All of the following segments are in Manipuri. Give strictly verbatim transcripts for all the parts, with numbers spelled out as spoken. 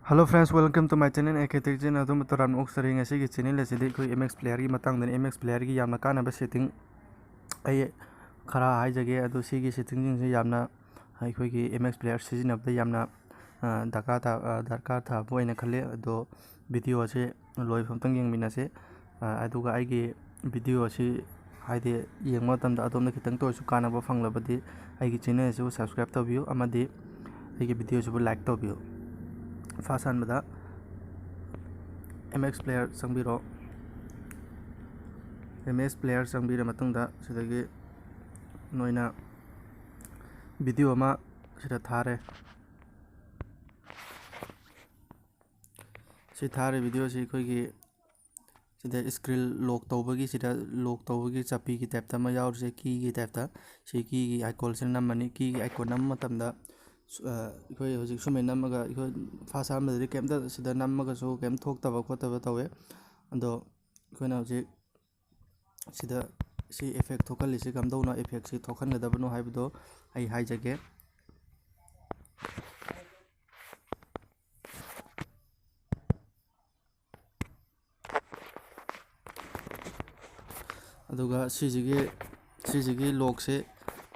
Hello friends, welcome to my channel, A K Tech Channel. ꯑꯗꯣꯝꯕꯨ ꯇꯔꯥꯝꯅ ꯑꯣꯛꯆꯔꯤ꯫ ꯉꯁꯤꯒꯤ ꯆꯦꯅꯦꯜ ꯑꯁꯤꯗꯤ ꯑꯩꯈꯣꯏ M X Playerꯒꯤ ꯃꯇꯥꯡꯗꯅꯤ꯫ M X Playerꯒꯤ ꯌꯥꯝꯅ ꯀꯥꯟꯅꯕ ꯁꯦꯠꯇꯤꯡ ꯑꯩ ꯈꯔ ꯍꯥꯏꯖꯒꯦ꯫ ꯑꯗꯣ ꯁꯤꯒꯤ ꯁꯦꯠꯇꯤꯡꯁꯤꯡꯁꯦ ꯌꯥꯝꯅ ꯑꯩꯈꯣꯏꯒꯤ M X Player ꯁꯤꯖꯤꯟꯅꯕꯗ ꯌꯥꯝꯅ, ꯑ, ꯗꯔꯀꯥꯔ ꯇꯥ-, ꯑ, ꯗꯔꯀꯥꯔ ꯇꯥꯕ ꯑꯣꯏꯅ ꯈꯜꯂꯤ꯫ ꯑꯗꯣ ꯚꯤꯗꯤꯑꯣ ꯑꯁꯤ ꯂꯣꯏꯕ ꯑꯃꯇꯪ ꯌꯦꯡꯃꯤꯟꯅꯁꯤ꯫ ꯑ, ꯑꯗꯨꯒ ꯑꯩꯒꯤ ꯚꯤꯗꯤꯑꯣ ꯑꯁꯤ ꯍꯥꯏꯗꯤ ꯌꯦꯡꯕ ꯃꯇꯝꯗ ꯑꯗꯣꯝꯗ ꯈꯤꯇꯪꯇ ꯑꯣꯏꯔꯁꯨ ꯀꯥꯟꯅꯕ ꯐꯪꯂꯕꯗꯤ ꯑꯩꯒꯤ ꯆꯦꯅꯦꯜ ꯑꯁꯤꯕꯨ subscribe ꯇꯧꯕꯤꯌꯨ ꯑꯃꯗꯤ ꯑꯩꯒꯤ ꯚꯤꯗꯤꯑꯣ ꯑꯁꯤꯕꯨ like ꯇꯧꯕꯤꯌꯨ꯫ ꯐꯥꯔꯁ ꯑꯍꯥꯟꯕꯗ M X Player ꯆꯪꯕꯤꯔꯣ꯫ M X Player ꯆꯪꯕꯤꯔ ꯃꯇꯨꯡꯗ ꯁꯤꯗꯒꯤ ꯅꯣꯏꯅ ꯚꯤꯗꯤꯑꯣ ꯑꯃ ꯁꯤꯗ ꯊꯥꯔꯦ꯫ ꯁꯤ ꯊꯥꯔꯤꯕ ꯚꯤꯗꯤꯑꯣꯁꯤ ꯑꯩꯈꯣꯏꯒꯤ ꯁꯤꯗ screen lock ꯇꯧꯕꯒꯤ, ꯁꯤꯗ lock ꯇꯧꯕꯒꯤ ꯆꯥꯄꯤꯒꯤ typeꯇ ꯑꯃ ꯌꯥꯎꯔꯤꯁꯦ, keyꯒꯤ typeꯇ꯫ ꯁꯤ keyꯒꯤ iconꯁꯤꯗ ꯅꯝꯃꯅꯤ꯫ Keyꯒꯤ icon ꯅꯝꯕ ꯃꯇꯝꯗ ꯁꯨ-, ꯑ, ꯑꯩꯈꯣꯏ ꯍꯧꯖꯤꯛ ꯁꯨꯃꯥꯏꯅ ꯅꯝꯃꯒ ꯑꯩꯈꯣꯏ ꯐꯥꯔꯁ ꯑꯍꯥꯟꯕꯗꯗꯤ ꯀꯩꯝꯇ ꯁꯤꯗ ꯅꯝꯃꯒꯁꯨ ꯀꯩꯝ ꯊꯣꯛꯇꯕ ꯈꯣꯠꯇꯕ ꯇꯧꯋꯦ꯫ ꯑꯗꯣ ꯑꯩꯈꯣꯏꯅ ꯍꯧꯖꯤꯛ ꯁꯤꯗ ꯁꯤ effect ꯊꯣꯛꯍꯜꯂꯤꯁꯤ ꯀꯝꯗꯧꯅ effectꯁꯤ ꯊꯣꯛꯍꯟꯒꯗꯕꯅꯣ ꯍꯥꯏꯕꯗꯣ ꯑꯩ ꯍꯥꯏꯖꯒꯦ꯫ ꯑꯗꯨꯒ ꯁꯤꯁꯤꯒꯤ, ꯁꯤꯁꯤꯒꯤ lockꯁꯦ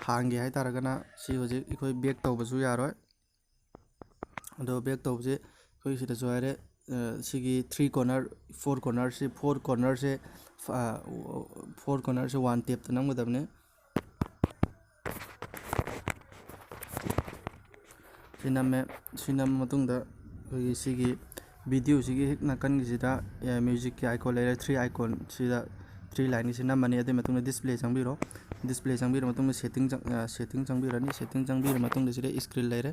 ꯍꯥꯡꯒꯦ ꯍꯥꯏꯇꯥꯔꯒꯅ ꯁꯤ ꯍꯧꯖꯤꯛ ꯑꯩꯈꯣꯏ back ꯇꯧꯕꯁꯨ ꯌꯥꯔꯣꯏ꯫ ꯑꯗꯣ back ꯇꯧꯕꯁꯦ ꯑꯩꯈꯣꯏ ꯁꯤꯗꯁꯨ ꯍꯥꯏꯔꯦ, ꯑ, ꯁꯤꯒꯤ three corner, four cornerꯁꯤ, four cornerꯁꯦ, ꯑ, four cornerꯁꯦ one tapꯇ ꯅꯝꯒꯗꯕꯅꯤ꯫ ꯁꯤ ꯅꯝꯃꯦ꯫ ꯁꯤ ꯅꯝꯃ ꯃꯇꯨꯡꯗ ꯑꯩꯈꯣꯏꯒꯤ ꯁꯤꯒꯤ ꯚꯤꯗꯤꯑꯣꯁꯤꯒꯤ ꯍꯦꯛ ꯅꯥꯀꯟꯒꯤꯁꯤꯗ, ꯑꯦ, musicꯀꯤ icon ꯂꯩꯔꯦ, three icon, ꯁꯤꯗ three lineꯒꯤꯁꯤ ꯅꯝꯃꯅꯤ꯫ ꯑꯗꯨꯒꯤ ꯃꯇꯨꯡꯗ display ꯆꯪꯕꯤꯔꯣ꯫ Display ꯆꯪꯕꯤꯔ ꯃꯇꯨꯡꯗ setting ꯆꯪ-, ꯑ, setting ꯆꯪꯕꯤꯔꯅꯤ꯫ Setting ꯆꯪꯕꯤꯔ ꯃꯇꯨꯡꯗ ꯁꯤꯗ screen ꯂꯩꯔꯦ꯫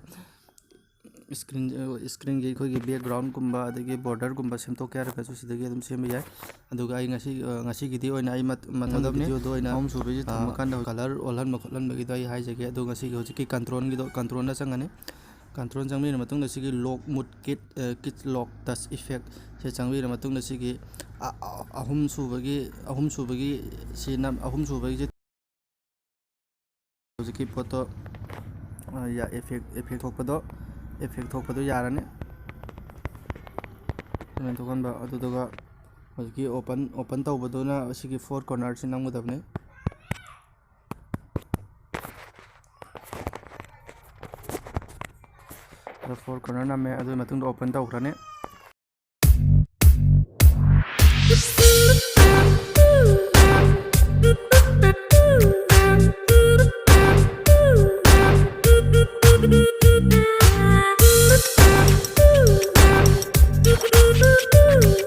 Screen, ꯑ, screenꯒꯤ ꯑꯩꯈꯣꯏꯒꯤ backgroundꯒꯨꯝꯕ ꯑꯗꯒꯤ borderꯒꯨꯝꯕ ꯁꯦꯝꯗꯣꯛꯀꯦ ꯍꯥꯏꯔꯒꯁꯨ ꯁꯤꯗꯒꯤ ꯑꯗꯨꯝ ꯁꯦꯝꯕ ꯌꯥꯏ꯫ ꯑꯗꯨꯒ ꯑꯩ ꯉꯁꯤ, ꯑ, ꯉꯁꯤꯒꯤꯗꯤ ꯑꯣꯏꯅ ꯑꯩ ꯃꯠ-, ꯃꯊꯪꯒꯤ ꯃꯊꯪꯗꯅꯦ, videoꯗ ꯑꯣꯏꯅ, ꯑꯍꯨꯝꯁꯨꯕꯒꯤ ꯑ, ꯊꯝꯃꯀꯥꯟꯗ colour ꯑꯣꯜꯍꯟꯕ ꯈꯣꯠꯍꯟꯕꯒꯤꯗꯣ ꯑꯩ ꯍꯥꯏꯖꯒꯦ꯫ ꯑꯗꯣ ꯉꯁꯤꯒꯤ ꯍꯧꯖꯤꯛꯀꯤ controlꯒꯤꯗꯣ, controlꯗ ꯆꯪꯉꯅꯤ꯫ Control ꯆꯪꯕꯤꯔ ꯃꯇꯨꯡꯗ ꯁꯤꯒꯤ lock mode kit, ꯑ, kit lock touch effect ꯁꯦ ꯆꯪꯕꯤꯔ ꯃꯇꯨꯡꯗ ꯁꯤꯒꯤ ꯑ-, ꯑ-, ꯑꯍꯨꯝꯁꯨꯕꯒꯤ, ꯑꯍꯨꯝꯁꯨꯕꯒꯤ ꯁꯤ ꯅꯝ-, ꯑꯍꯨꯝꯁꯨꯕꯒꯤꯁꯦ ꯍꯧꯖꯤꯛꯀꯤ ꯄꯣꯠꯇꯣ, ꯑ, ꯌꯥ-, effect, effect ꯊꯣꯛꯄꯗꯣ, effect ꯊꯣꯛꯄꯗꯣ ꯌꯥꯔꯅꯤ꯫ ꯁꯨꯃꯥꯏꯅ ꯊꯣꯛꯍꯟꯕ꯫ ꯑꯗꯨꯗꯨꯒ ꯍꯧꯖꯤꯛꯀꯤ open, open ꯇꯧꯕꯗꯨꯅ ꯑꯁꯤꯒꯤ four cornerꯁꯤ ꯅꯝꯒꯗꯕꯅꯤ꯫ ꯑꯗ four corner ꯅꯝꯃꯦ, ꯑꯗꯨꯒꯤ ꯃꯇꯨꯡꯗ open ꯇꯧꯈ꯭ꯔꯅꯤ꯫